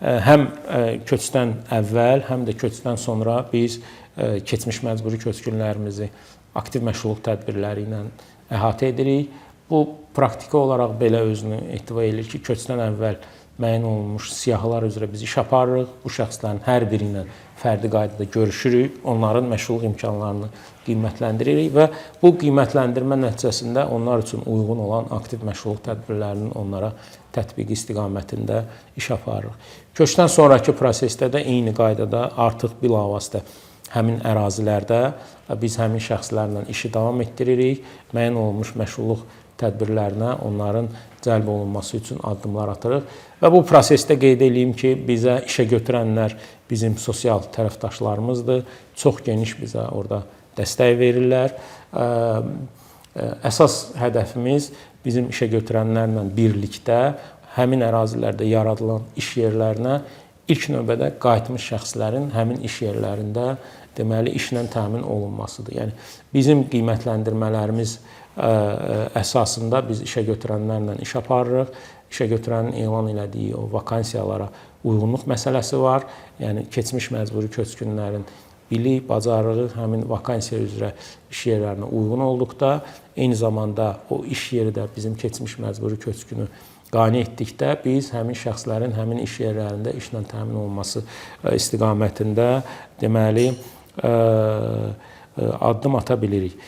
Həm köçdən əvvəl, həm də köçdən sonra biz keçmiş məcburi köçkünlərimizi aktiv məşğulluq tədbirləri ilə əhatə edirik. Bu praktiki olaraq belə özünü ehtiva eləyir ki, köçdən əvvəl müəyyən olunmuş siyahılar üzrə biz iş aparırıq. Bu şəxslərin hər biri ilə fərdi qaydada görüşürük, onların məşğulluq imkanlarını qiymətləndiririk və bu qiymətləndirmə nəticəsində onlar üçün uyğun olan aktiv məşğulluq tədbirlərinin onlara tətbiqi istiqamətində iş aparırıq. Köçdən sonrakı prosesdə də eyni qaydada artıq bilavasitə həmin ərazilərdə biz həmin şəxslərlə işi davam etdiririk. Müəyyən olunmuş məşğulluq tədbirlərinə onların cəlb olunması üçün addımlar atırıq. Və bu prosesdə qeyd eləyim ki, bizə işə götürənlər bizim sosial tərəfdaşlarımızdır. Çox geniş bizə orada dəstək verirlər. Əsas hədəfimiz bizim işə götürənlərlə birlikdə həmin ərazilərdə yaradılan iş yerlərinə ilk növbədə qayıtmış şəxslərin həmin iş yerlərində deməli işlə təmin olunmasıdır. Yəni bizim qiymətləndirmələrimiz əsasında biz işə götürənlərlə iş aparırıq. İşə götürənin elan elədiyi o vakansiyalara uyğunluq məsələsi var. Yəni keçmiş məcburi köçkünlərin bilik, bacarığı həmin vakansiya üzrə iş yerlərinə uyğun olduqda, eyni zamanda o iş yeri də bizim keçmiş məcburi köçkünü qane etdikdə biz həmin şəxslərin həmin iş yerlərində işlə təmin olunması istiqamətində deməli addım ata bilirik.